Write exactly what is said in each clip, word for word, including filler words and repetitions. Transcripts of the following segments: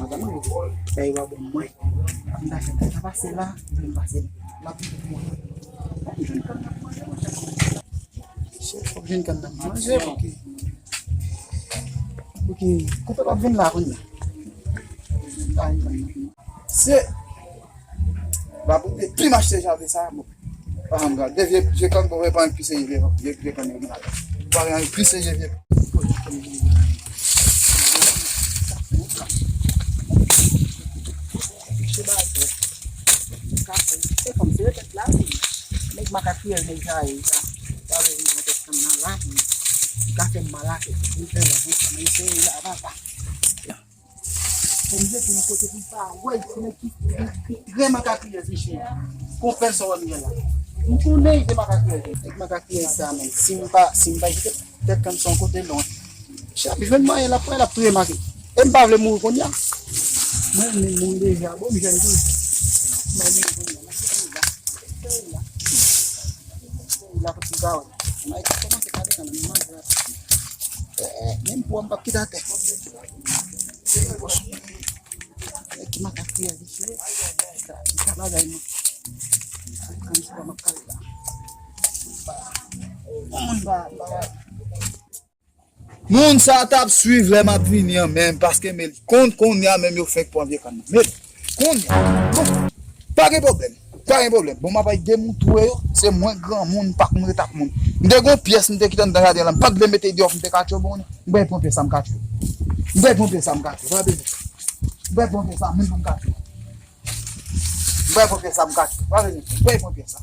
Madanm mwen, bagay yo pa bon mwen. M ta fè sa pase la, m pase la. M ap vin pou mwen. Fòk m jwenn kann nan manje, monchè. Fòk m jwenn kann nan manje, ok. Ok, koupe p ap vin la kounye a. Se, va pou de plim achte jave sa, bon. Pa janm gade. De vye, vye kann, bon, pa anyen pi serye, vye, vye, vye kann yo gen la. Pa gen anyen pi serye, vye. Se kòm se yo tèt la, wi. Nèg makak kriyèl, nèg sa yo, sa. Sa vle di, yon tèt kann nan la, ka fè m mal a tèt. Mwen fè la, mwen fè la, mwen fè la, papa. Fò m jete yon kote pou m pa wè, se nèg ki, ki, ki, ki renmen ka kriye, mesye. Konprann sa w wè m ye la. M tounen, se makak kriye. Nèg makak kriye sa, men. Si m pa, si m pa jete tèt kann se yon kote lwen. Chak jwenn mwayen l ap pran, l ap touye m ak li. E m pa vle mouri kounye a. Mwen, m mouri deja, bon, m jèn tou. Mwen, m mouri kounye a. Mwen, m mouri la. Mwen, m mouri la. Mwen, m mouri la, pou ti gawè. Mwen, kòmanse pale kanmenm, manje la. Eh, menm pou m p ap kite atè. Nèg ki makak kriye, mesye. Sa, sa bagay, non. Sa, sa, sa, m ap kale la. Ba, yon moun ba, ba. Moun sa t ap swiv lè m ap vini an menm, paske men li konn kounye a menm yo fenk pran vye kann nan. Men li konn. Bon, pa gen pwoblèm. Pa gen pwoblèm. Bon, m ap al demoutre yo. Se mwen granmoun, m pa konn ret ak moun. M te gon pyès, m te kite anndan jaden lan. M pa t vle mete deyò, m te ka tchwe bon. M bay pran pyès sa, m ka tchwe. M bay pran pyès sa, m ka tchwe. Pa bezwen. M bay pran pyès sa, menm pou m ka tchwe. M bay pran pyès sa, m ka tchwe. Pa bezwen. M bay pran pyès sa.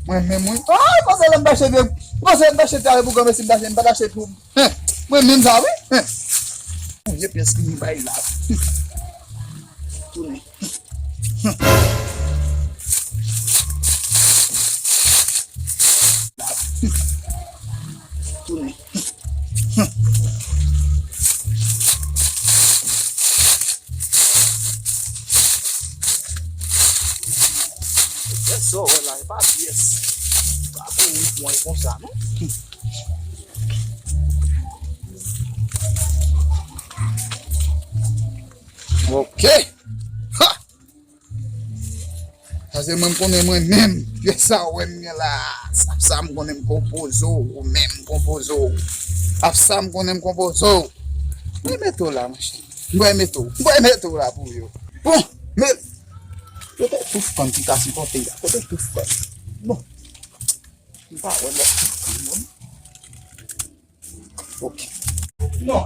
Mwen menm, mwen. Ay, panse lè m t achte vye. Panse lè m t achte tare pou granmesi, m t achte, m pa t achte pou. Mwen menm sa, wi. Vye pyès ki bay la. Tounen. Tounen. Pyès sa w wè la, e pa pyès. Pa kouri pou anyen konsa, non. Ok. Ha! Sa se mwen m konnen mwen menm. Pyès sa w wè m gen la. Sa, sa m konnen m konpoze w, ou menm m konpoze w. Ap sa m konnen m konpoze w. Mwen mete w la, monchè. Mwen mete w. Mwen mete w la pou yo. Bon, men. Kote touf kann ki ka sipòte la? Kote touf kann? Bon. M pa wè lòt touf kann, non. Ok. Non.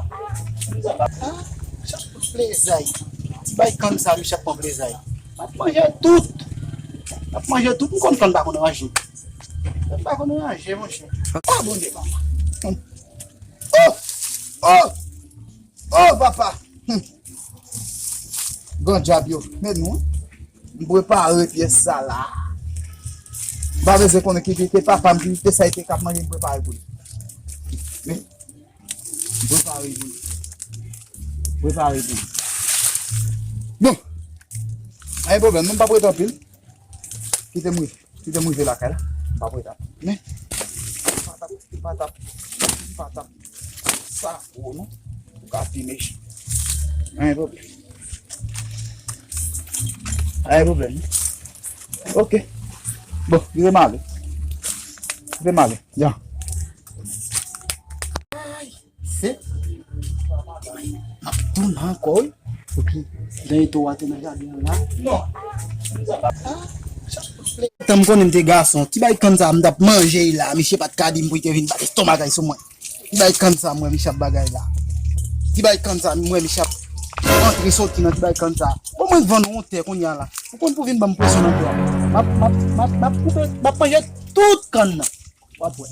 Ah, chak pou plezay. Ti bay kann sa, misye ap pran plezay. M ap manje tout. M ap manje tout. M konn kann pa konn ranje. Kann pa konn ranje, monchè. Ah, Bondye, papa. Oh! Oh! Oh, papa! Hmm. Gran dyab yo. Men nou, wi. M prepare pyès sa la. M pa bezwen konnen ki te papa m ki te sa, li te k ap manje, m prepare pou li. Men, m prepare pou li. Prepare pou li. Bon. Pa gen pwoblèm, non, m p ap ret anpil. Kite m rive. Kite m rive lakay la. M p ap ret anpil. Men, m pa t ap, m pa t ap, m pa t ap sa gwo, non. Ou ka pi mechan. Pa gen pwoblèm. Pa gen pwoblèm. Ok. Bon, kite m ale. Kite m ale. Ya. Ay, se. M ap tounen ankò, wi. Ok. Dènye tou a te nan jaden an la. Non. Tan m konnen m te gason, ti bay kann sa, m t ap manje l la. Misye pa t ka di m pou l te vin bat estomagay sou mwen. Ti bay kann sa, mwen, misye ap bagay la. Ti bay kann sa, mwen, misye ap antre soti nan ti bay kann sa. Bon, mwen vann ou yon tè kounye a la. Ou konn pou vin ban m presyon nan tè a. M ap, m ap, m ap, m ap koupe, m ap manje tout kann nan. W ap wè.